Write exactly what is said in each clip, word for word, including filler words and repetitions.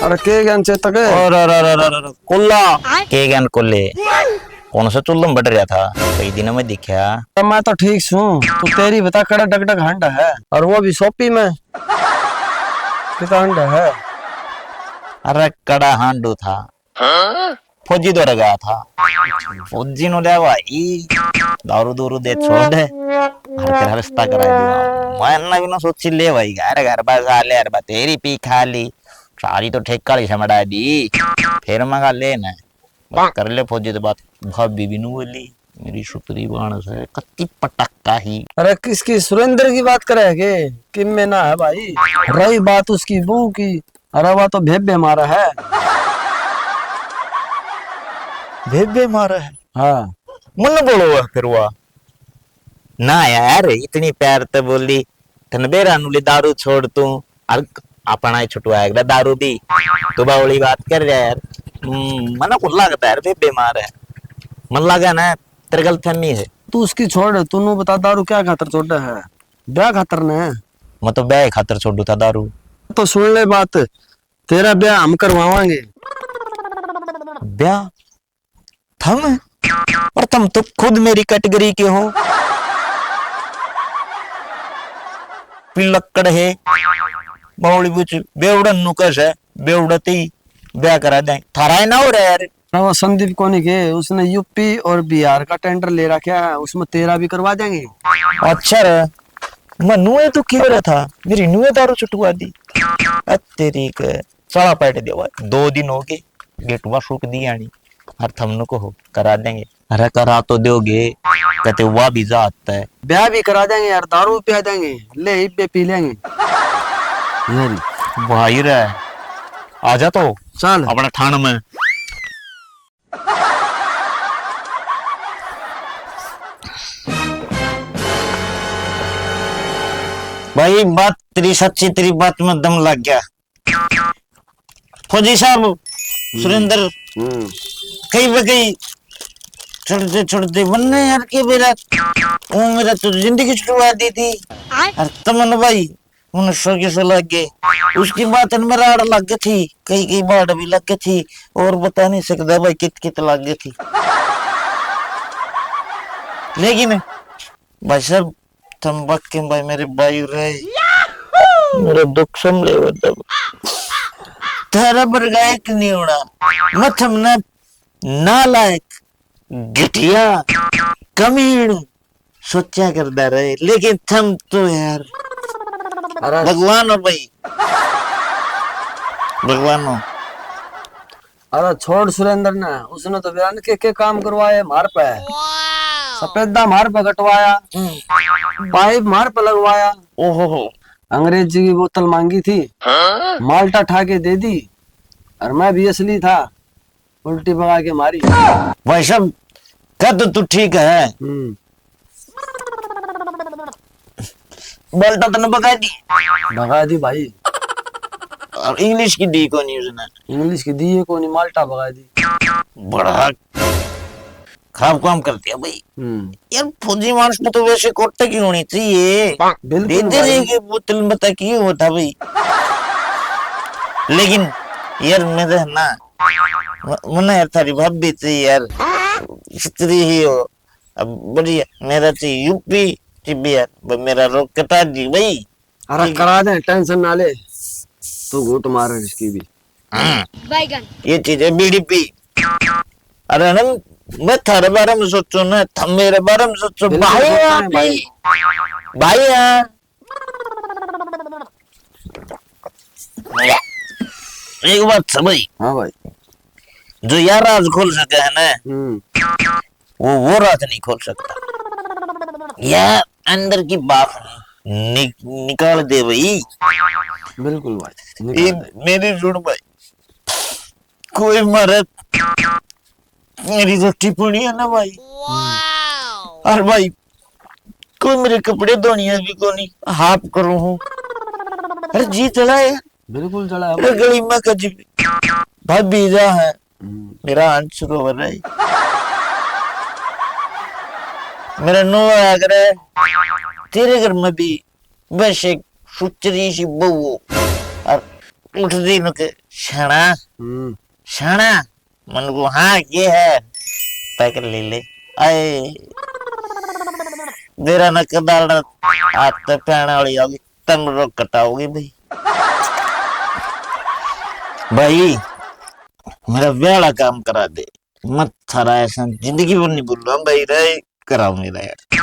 अरे के ज्ञान चेतक? और, और, और, और, और, और, कुल्ला। के ज्ञान कुल्ले? कौन सा चुल्लम बढ़ रहा था? कई दिनों में दिखा। तो मैं तो ठीक सूं, तू तेरी बता, कड़ा डग डग हांडा है, और वो भी सोपी में। कितना हांडा है? अरे कड़ा हांडू था। फौजी दौरे गया था। फौजी नु ले भाई, दारू दूरू दे छोड़ दे, घर के रास्ता करा दिया। मैं ना बिना सोची ले भाई, घर घर बस आ ले, अरे बा तेरी पी खा ली, सारी तो ठेका वाली समझा दी। फिर मैं कहा ले ना, बस कर ले फौजी तो बात। भाभी भी नु बोली, मेरी सुतरी बाण से कत्ती पटाखा ही। अरे किसकी, सुरेंद्र की बात करे है के? किम में ना है भाई। रही बात उसकी बहू की, अरे वा तो भेबे मारा है। भेबे मारा है? हाँ। मन बोलो है फिर वा। ना यार, इतनी प्यार ते बोली, तन बेरा नुली दारू छोड़ तू, और अपना ही छुटवा एक दारू भी। तू बावली बात कर रहा है यार। हम्म, मने को लगता है यार, भेबे मारा है। मन लगा ना, तेरे गलतफहमी है। तू उसकी छोड़, तू नू बता दारू क्या खातर छोड़ा है? ब्याह खातर ने? मैं तो ब्याह खातर छोड़ू था दारू। तो सुन ले बात, तेरा ब्याह हम करवावांगे। ब्याह? थम? और तुम तो खुद मेरी कैटेगरी के हो। पिलक्कड़ है, बावली बुच, बेवड़न नु कस है, बेवड़ती ब्याह करा दें। थारा ही ना हो रहा यार। वो संदीप कोनी के, उसने यूपी और बिहार का टेंडर ले रखा है, उसमें तेरा भी करवा देंगे। अच्छा रे, मैं नुए तो क्यों रहा था, मेरी नुए दारू छुटवा दी। अ तेरी के, चला पैट देवा, दो दिन हो गए, बेटुआ सूख दी आनी, और थमनु को हो, करा देंगे। अरे करा तो दोगे, कहते वाह भी जात है। ब्याह भी करा देंगे यार, दारू भी पिया देंगे, ले इब्बे पी लेंगे। यार भाई रे, आ जा तो चल। अपना ठाण में। भाई बात तेरी सच्ची, तेरी बात में दम लग गया। फौजी साहब, सुरेंद्र, हम्म। कई बे कई छोड़ते छोड़ते बनने यार के बेरा, वो मेरा तो जिंदगी छुड़वा दी थी। और तमन भाई, उन्हें सौ की सौ लग गए। उसकी बात मेरा आड़ लग गई थी, कई कई बाढ़ भी लग गई थी, और बता नहीं सकता भाई कित कित लग गई थी। लेकिन भाई साहब, थम वाकई भाई मेरे भाई रहे। मेरा दुख समझे मतलब। थारा बरगा एक नहीं होना। मैं थमने नालायक, घटिया, कमीण सोचा करदा रहे, लेकिन थम तो यार अरे भगवान हो भाई, भगवान हो। अरे छोड़ सुरेंद्र ने, उसने तो बेरा के, के काम करवाए मार पे। सफेदा मार पे कटवाया, हम्म। पाइप मार पे लगवाया। ओहो हो। अंग्रेजी की बोतल मांगी थी, हाँ? माल्टा ठा के दे दी, और मैं भी असली था, उल्टी बगा के मारी। भाई साहब, कह तो तू ठीक है। हम्म। माल्टा तने बगा दी। बगा दी भाई। और इंग्लिश की दी कोनी उसने। इंग्लिश की दी है कोनी, माल्टा बगा दी। बड़ा खराब काम कर दिया भाई। हम्म। यार, फौजी मानस को तो वैसे कोटे की होनी चाहिए। बिल्कुल दे दे भाई। रे के बोतल में तक ये होता भाई। लेकिन यार, मेरे ना, म-, मने यार थारी भाभी चाहिए यार। स्त्री ही हो। अब बढ़िया, मेरा चाहिए यूपी टीबीआर, ब-, मेरा रोक कटा दी भाई। अरे ठीक। करा दे, टेंशन ना ले, तू घूट मार इसकी भी। हम्म। बैगन। ये चीज है बीडीपी। अरे ना, मैं थारे बारे में सोचूं ना, थम मेरे बारे में सोचो। बिल्कुल भाई सोचते हैं आप भाई। ही। भाई हैं। एक बात है भाई। हाँ भाई। जो यार राज खोल सके है ना, हम्म। वो, वो राज नहीं खोल सकता। यार अंदर की बात नि-, निकाल दे भाई। बिल्कुल भाई, निकाल ए, दे। मेरी सुन भाई, कोई मारे मेरी रोटी पानी है ना भाई। और भाई, कोई मेरे कपड़े धोनिया भी कोनी, हाफ करूं हूँ। अरे जी चला है। बिल्कुल चला है अरे भाई। गली में कजी भाभी जा है। हम्म। मेरा अंत शुरू हो रहा है। मेरा नो आया करे, तेरे घर में भी बस एक सुचरी सी बहू हो, और उठ दी नु के, "छाना, हम्म। छाना।" मन को, "हाँ, ये है।" पैक ले ले। आए, बेरा न कदाल, हाथ पे प्याने वाली आओगी, तंग रोग कटाओगी भाई। भाई, मेरा ब्याह वाला काम करा दे। मैं थारा ऐसा जिंदगी भर नहीं भूलूंगा भाई रे, कराओ मेरा यार।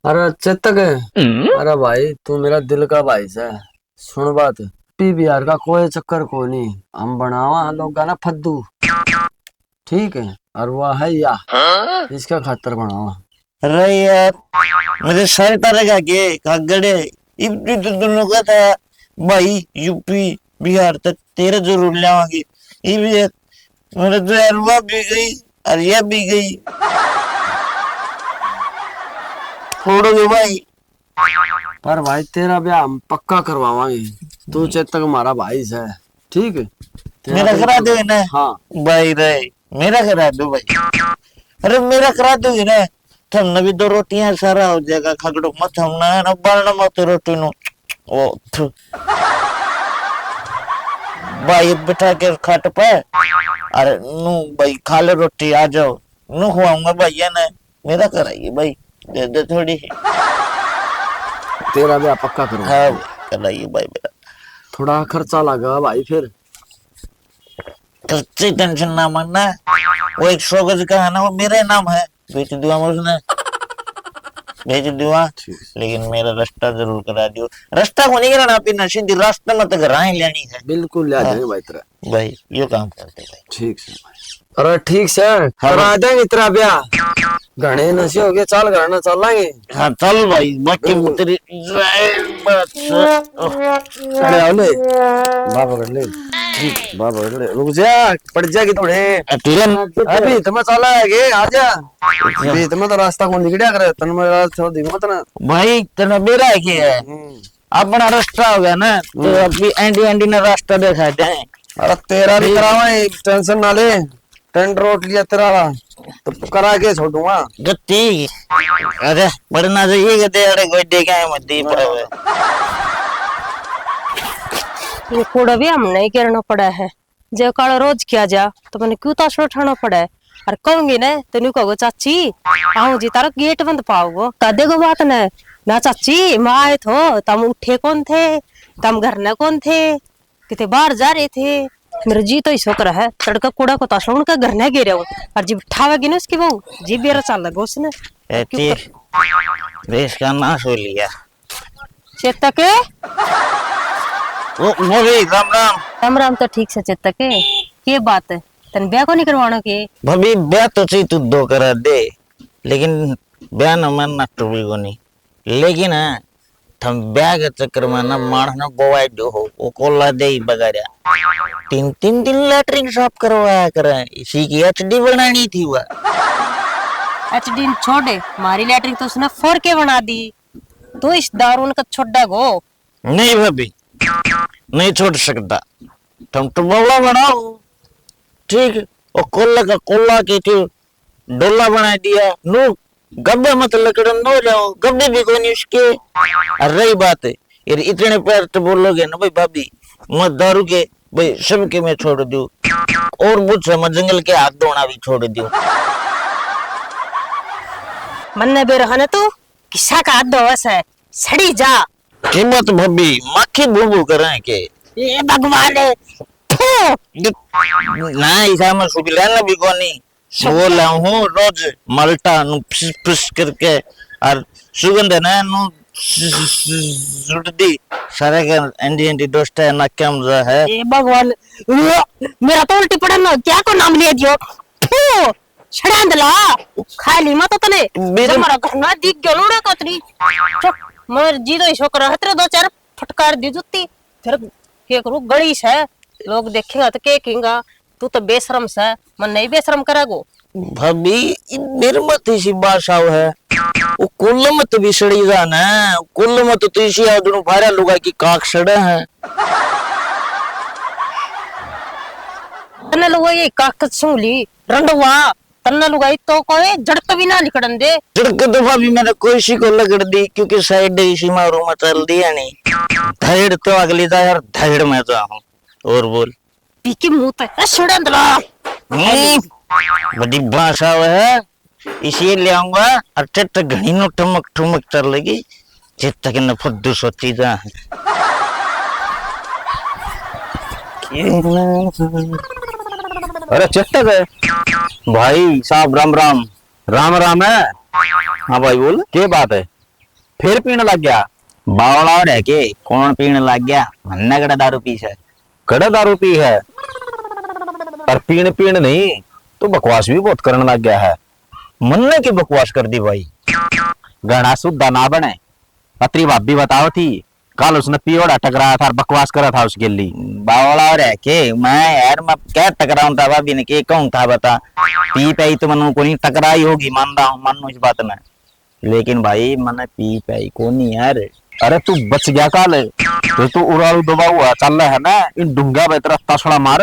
अरे चेतक, हम्म? अरे भाई, तू मेरा दिल का भाई से। सुन बात, पी बिहार का कोई चक्कर को नहीं, हम बनावा लोग ना फद्दू, ठीक है? और वह है या, हाँ? इसका खातर बनावा। अरे यार, मेरे सारे तारे का के कागड़े, इब भी तो दोनों का था भाई, यूपी बिहार तक तेरे जरूर लावांगे। इब ये मेरे तो यार, वह भी गई और यह भी गई। छोड़ोगे भाई? पर भाई, तेरा ब्याह हम पक्का करवावांगे। तू चेतक हमारा भाई से, ठीक है? तेरा मेरा करा दोगे ना? हाँ। भाई रे, मेरा करा दो भाई। अरे, मेरा करा दोगे ना? थमने भी दो रोटियां सारा हो जाएगा, खगड़ो मत, हमने है ना, बालना मत रोटी नु। ओ, थू। भाई बिठा के खाट पे, अरे नू भाई, खा ले रोटी, आ जाओ, नू खुआऊंगा भाई ने। मेरा कराइए भाई, दे दे थोड़ी। तेरा ब्याह पक्का करूंगा। हाँ भाई, कराइए भाई मेरा। थोड़ा खर्चा लगा भाई फिर। खर्चे tension ना मानना, वो एक सौ गज का है ना, वो मेरे नाम है, बेच दूंगा मैं उसने, बेच दूंगा। ठीक है। लेकिन मेरा रास्ता जरूर करा दियो। रास्ता को नहीं कराना, अपनी सीधी रास्ते में तो घर ही लेनी है। बिल्कुल ले आ हाँ। जाएंगे भाई तेरा। भाई, यो काम करते भाई। ठीक से भाई। अरे ठीक से, हाँ करा भाई। देंगे तेरा ब्याह। घणे नशे हो गए, चाल घराना चालांगे। हाँ, चल भाई, बाकी बिल्कुल। तेरी जय बात से। ओह। अरे आओ ले। बाप पकड़ ले। ठीक। बाप पकड़ ले। रुक जा, पड़ जाएगी थोड़े। अ, तेरे ना अभी तो मैं चाला है के, आ जा। अच्छा। अभी तो मैं तो रास्ता को निकलिया करे, तन मैं रास्ता दिखा तना। भाई, तेरा बेरा है के है? हम्म। अपना रास्ता हो गया ना, तो हम्म। अभी एंडी एंडी ने रास्ता दिखा दे। अरे तेरा भी ठीक। करावा, tension ना ले। टेंडर रोट लिया तेरा, तो करा के छोड़ूंगा। गत्ती। अरे, पढ़ना चाहिए कि दे अड़े गोड्डे क्या है, मत दी पड़े। ये कोड़ा भी हमने ही करना पड़ा है। जे काल रोज किया जा, तो मैंने क्यों तासड़ो ठाणो पड़े? और कहूंगी ना, तो न्यू कहोगे, "चाची, आऊं जी, तारा गेट बंद पाओगो।" कह देगो बात ने, "ना चाची, मैं आए थो, तम उठे कौन थे, तम घर ने कौन थे, किते बाहर जा रहे थे।" मेरा जी तो ही छोकरा है, तड़का कूड़ा को तासड़ो उनके घर ने गिरे हूँ, और जीभ ठावेगी ना उसकी बहू, जीभ बेरा चाल लगा उसने। ए, क्यों ती-, कर- देश का नाश हो लिया। चेतक। ओ, भाभी, राम राम। राम राम तो ठीक से चेतक। के बात है? तन ब्याह को नहीं करवाना के? भाभी, ब्याह तो चाहिए तू दो करा दे, लेकिन ब्याह ना मन नष्ट हुई को नहीं। लेकिन हाँ, थम ब्याह के चक्कर में ना माणस ने बोवाई दो हो, वो कोला दे ही बगाड़या। तीन, तीन दिन लेटरिन साफ करवाया करे, इसी की एचडी बनानी थी वह। एचडी छोड़, मारी लेटरिन तो उसने फोर के बना दी। तू इस दारू ने कद छोड़ेगो? नहीं भाभी, नहीं छोड़ सकता। तुम तो बौला बनाओ, ठीक? और कोला का कोला के थे, डोला बना दिया। नू गब्बे मत लकड़न नो जाओ, गब्बे भी कोनी उसके। और रही बात, यार, इतने पैर तो बोलोगे ना भाई भाभी, मैं दारू के भाई सबके मैं छोड़ दूँ, और बुझे मैं जंगल के हाथ धोना भी छोड़ दूँ। मन्ने बेरहने तू किसा का हाथ धोवे से, सड़ी जा। कीमत भाभी, माखी भू भू करें के? ए भगवान, थू। ना, इसा में सुख लेना भी कोनी। वो लाऊं हूँ रोज माल्टा नु फिस फिस करके, और सुगंध है ना नु स-, स-, स-, जुड़ दी। सारे के एंडी एंडी दोस्त है ना, क्या मजा है। ए भगवान, मेरा तो उल्टी पड़न लग गया, को नाम ले दियो। थू, छड़ांदला, खा ली मैं तो तने। मेरे जब मेरा घर ना दिख गयो लोड़ा कतरी। चुप, मर जी तो छोकरा हतरे दो चार फटकार दी जूती। फिर के करूँ, गली से, लोग देखेंगा तो के कहेंगा, "तू तो बेशरम से, मन नहीं बेशरम करेगो।" भाभी, ये मेरे मत इसी बात आव है। वो कुल मत भी सड़ी जा ना, कुल मत तो इसी आदरू फारा लुगा की काक सड़े है। तन्ने लुगा ये काक सूंघ ली, रंडवा, तन्ने लुगाई तो कोई जड़क भी ना लिकड़न दे। जड़क तो भाभी मैंने कोई सी को लगड़ दी, क्योंकि साइड इसी मारू में चल दी है नहीं। धैड़ तो अगली दा यार, धैड़ में जाऊं। और बोल। पी के मुंह तक ए, सड़न दला। हम्म, बड़ी भाषा है, इसे ले आऊंगा। और चट घणी नो ठुमक ठुमक चल लगी, जित तक न फुद्दू सोची जा। अरे चेतक है भाई साहब, राम राम। राम राम है। हाँ भाई बोल, के बात है? फिर पीण लग गया? बावला हो रह के कौन पीण लग गया? मन्ने कड़ा दारू पी से। कड़ा दारू पी है? और पीण पीण नहीं, तू बकवास भी बहुत करने लग गया है। मन्ने की बकवास कर दी भाई? घना सुद्धा ना बने। अतरी भाभी बताओ थी, कल उसने पियोड़ा टकराया था और बकवास करा था उसके लिए। बावला हो रह के मैं यार, मैं क्या टकराऊं था भाभी ने, के कहूं था बता? पी पाई तो मनु कोनी, टकराई होगी, मानता हूँ, मानू इस बात में। लेकिन भाई, मने पी पाई कोनी यार। अरे तू बच गया काल, तो तू उड़ालू दबा हुआ चल रहा है ना, इन ढूंगा पे तेरा तसड़ा मार।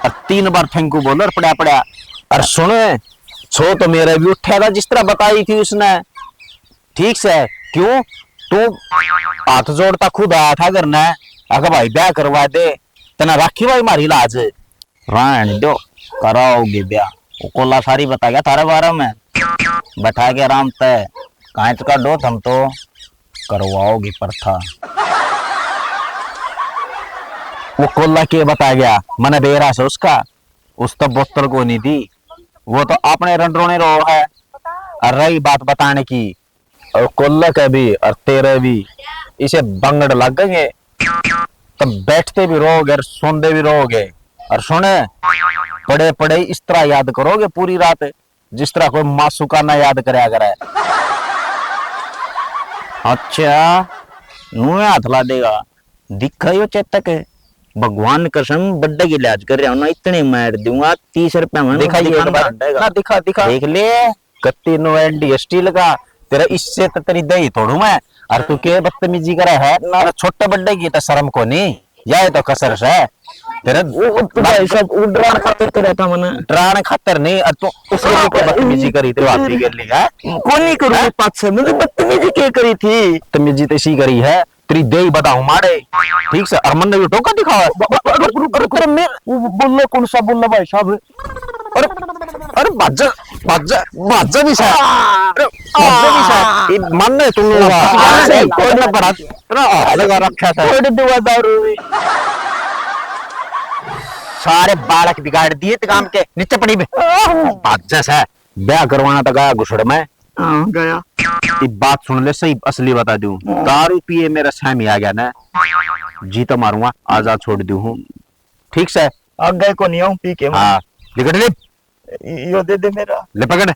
और तीन बार थैंक यू बोल और पड़ा पड़ा। और सुन, छो तो मेरा भी उठा था जिस तरह बताई थी उसने, ठीक से। क्यों, तू हाथ जोड़ता खुद आया था घर ने, अगर भाई ब्याह करवा दे, तना राखी भाई मारी लाज। रहन दो, कराओगे ब्याह। वो कोला सारी बता गया थारे बारे में। बैठा के आराम तै कांच का डो, थम तो करवाओगे प्रथा। वो कोला के बता गया, मने बेरा से उसका, उस तो बोतल को नहीं दी, वो तो अपने रंडरोने रो है। और रही बात बताने की, और कोल्ला के भी और तेरे भी इसे बंगड़ लगेंगे, तब बैठते भी रहोगे और सोंदे भी रहोगे। और सुने, पड़े पड़े इस तरह याद करोगे पूरी रात, जिस तरह कोई मासूका ना याद करया करे। अच्छा, नुए हाथ ला देगा, दिखा यो चेतक, भगवान कसम, बड्डे की लिहाज कर रहा हूं ना, इतने मार दूंगा, तीस रुपया में दिखाइए एक दुकानदार बार। हटेगा। ना दिखा, दिखा। देख ले। कत्ती नो एंडी स्टील का, तेरा इससे तो तेरी दही तोड़ू मैं। और तू के बदतमीजी करे है? ना। तेरा छोटे बड्डे की तो शर्म को नहीं, या तो कसर से। तेरे वो, वो तो भाई साहब, वो डरान खातर तो रहता मना। डरान खातर नहीं, और तू उसके लिए के बदतमीजी करी, तेरे भाभी के लिए है? कोनी करूँ हैं? पाछे, मैं तो बदतमीजी के करी थी? बदतमीजी तो इसी करी है, तेरी देही बताऊं माड़े, ठीक से, और मन ने भी टोका दिखावा। ब-, ब-, ब-, रुक, रुक, रुक, रुक। तेरे मेर-, वो बोलना कौन सा बोलना भाई साहब? अरे, अरे, भाजा, भाजा, भाजा भी सा। अरे, भाजा भी सा। ये मन ने तुम लोग आ, आ, आ, सही, कोई ना पड़ा। तेरा हाल लगा रखा था। छोड़ दो दारू। सारे बालक बिगाड़ दिए ते काम के, नीचे पड़ी बे। भाजा सा, ब्याह करवाना तो गया घुसड़ में। हाँ, गया। ये बात सुन ले, सही असली बता दूं। हाँ। दारू पिए मेरा स्वामी आ गया ना, जी तो मारूंगा, आजाद छोड़ दूं हूँ। ठीक से? आगे को नहीं आऊं पी के मैं। हाँ, लिकट ले। यो दे दे मेरा। ले पकड़।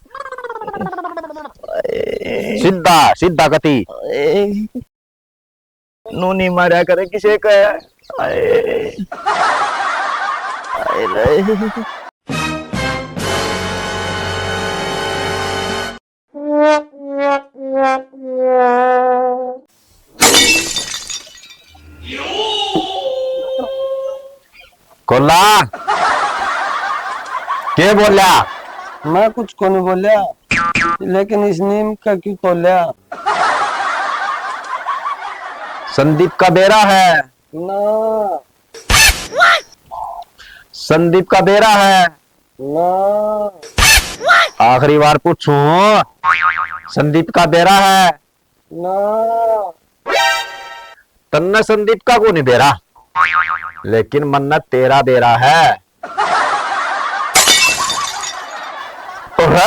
ए। सीधा, सीधा कती। ए। नूनी मारा करे किसे का। आए। आए रे। कोला, के बोल्या? मैं कुछ को नहीं बोल्या, लेकिन इस नीम का क्यों तोल्या? संदीप का बेरा है। ना। संदीप का बेरा है। ना। आखिरी बार पूछूं, संदीप का बेरा है? ना। तन्ने संदीप का कोनी बेरा, लेकिन मन्ने तेरा बेरा है। ओह,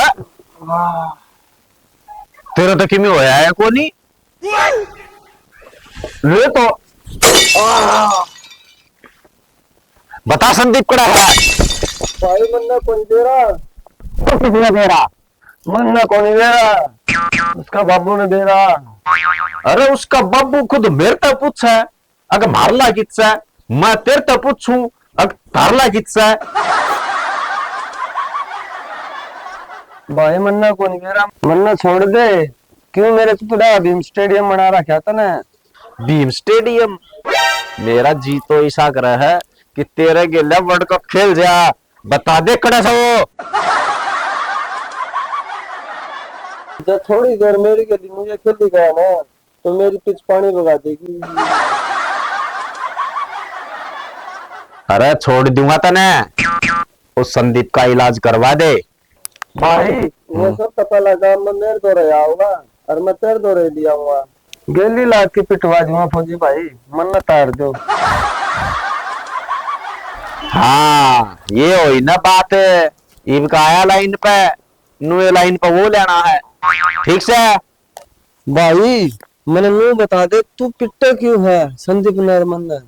तेरा तो किमी होया है कोनी। ले तो। बता संदीप कड़ा है? भाई मन्ने कोनी बेरा। तो किसने बेरा? मन्ने कोनी बेरा, उसका बाबू ने बेरा। अरे उसका बाबू खुद मेरे तै पूछे, अगर मारला कित सै, मैं तेरे तै पूछूं, अगर तारला कित सै। भाई मन्ने कोनी बेरा, मन्ने छोड़ दे। क्यों मेरे तै पड़ा भीम स्टेडियम बना रखा तने? भीम स्टेडियम? मेरा जी तो ऐसा करे है कि तेरे गेल्या वर्ल्ड कप खेल जा। बता दे कड़ा सा वो। जब थोड़ी देर मेरी गेली मुझे खेली गया ना, तो मेरी पिच पानी बगा देगी। अरे छोड़ दूंगा तने, उस संदीप का इलाज करवा दे। भाई, वो हम्म। सब तो पहला काम में मेरे दो रहा होगा और मैं तेरे दो रह दिया हुआ। गेली लाग के पिटवा दूंगा फौजी भाई, मन न तार दो। हाँ, ये हुई ना बात, इब का आया लाइन पे, नुए लाइन पे वो लेना है, ठीक से? भाई, मने नू बता दे, तू पिट्टे क्यों है संदीप ने और मन्ने?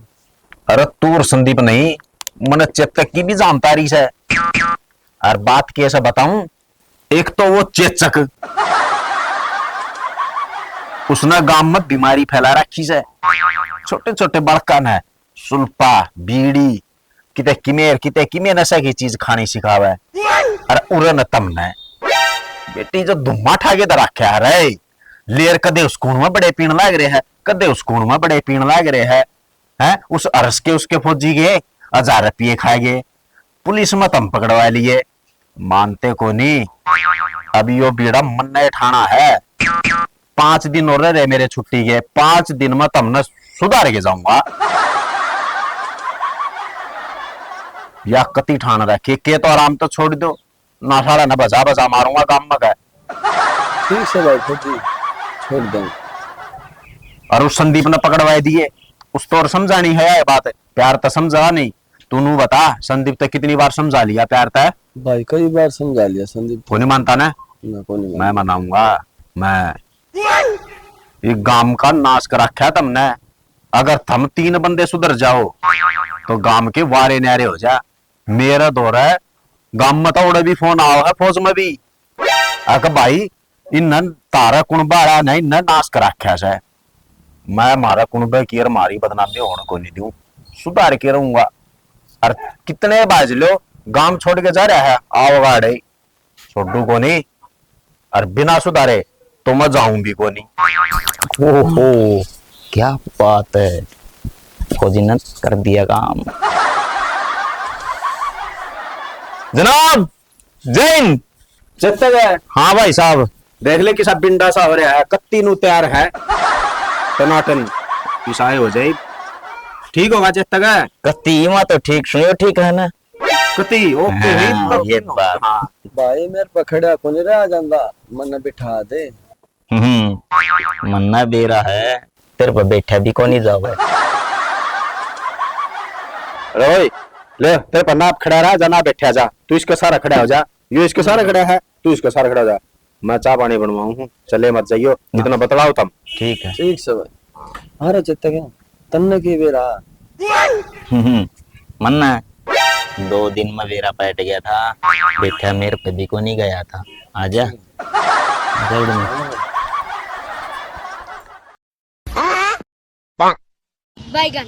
अरे तू और संदीप नहीं, मने चेतक की भी जानता रही से। और बात कैसे बताऊं, एक तो वो चेचक, उसने गांव में बीमारी फैला रखी से। छोटे छोटे बालका ने सुल्फा, बीड़ी, किते किमेर, किते किमे नशा की चीज खानी सिखावे। अरे उरे न तमने बेटी जो धुम्मा ठा के तो रखे है रे। लेर कदे उस कूण में बड़े पीण लाग रहे है, कदे उस कूण में बड़े पीण लाग रहे है। हैं, उस अरस के उसके फौजी गए, हजार रुपये खा गए, पुलिस में तम पकड़वा लिए, मानते को नहीं। अब यो बीड़ा मन्ने ठाणा है। पांच दिन और रहे मेरे छुट्टी के, पांच दिन में तमने सुधार के जाऊंगा। या कति ठाण रखे के तो आराम तो छोड़ दो, ना साला ना बजा बजा मारूंगा गाम में का। ठीक से भाई फौजी, छोड़ दो। और उस संदीप ने पकड़वाए दिए, उस तो और समझानी है ये बात, प्यार तो समझा नहीं। तू नू बता, संदीप ते कितनी बार समझा लिया प्यार ते? भाई, कई बार समझा लिया संदीप। कोनी मानता ना? ना, कोनी मानता। मैं मनाऊंगा, मैं। ये गांव का नाश कर रखा है तुमने। अगर थम तीन बंदे सुधर जाओ, तो गांव के वारे न्यारे हो जा। मेरे धोरे गांव में तो उड़े भी फोन आओ है, फौज में भी। अक भाई, इन्हें तारा कुणबा आला ने इन्हें नाश कर रखा से। मैं म्हारा कुणबे की और म्हारी बदनामी होण को नहीं दूं, सुधार के रहूंगा। और कितने बाज लो, गांव छोड़ के जा रहा है, आओगा अड़े, छोड़ू को नहीं। और बिना सुधारे तो मैं जाऊं भी को नहीं। ओहो, क्या बात है, फौजी ने कर दिया काम। जनाब, जय हिंद। चेतक है? हाँ भाई साहब। देख ले किसा बिंडा सा हो रहा है, कत्ती नू तैयार है। टनाटन पिसाए हो जाए। ठीक होगा चेतक है? कत्ती में तो ठीक सुनियो, ठीक है ना? कत्ती, ओके, हाँ, तो ये बात। हाँ। भाई, मेरे पे खड़ा कोनी रहा जांदा, मन्ने बिठा दे। हम्म, मन्ना बेरा है, तेरे पे बैठा भी कोनी जावे। अरे ओए, ले, तेरे पे ना खड़ा रहा जा, ना बैठा जा। तू इसके सारा खड़ा हो जा, यो इसके सारा खड़ा है, तू इसके सारा खड़ा हो जा। मैं चाय पानी बनवाऊं हूँ, चले मत जाइयो, इतना बतलाओ तुम। ठीक है। ठीक से भाई। अरे चेतक, तन्ने की बेरा? हम्म, मन्ना, दो दिन में बेरा बैठ गया था, बैठा मेरे पे भी को नहीं गया था। आजा। आजा उड़ में। बैगन।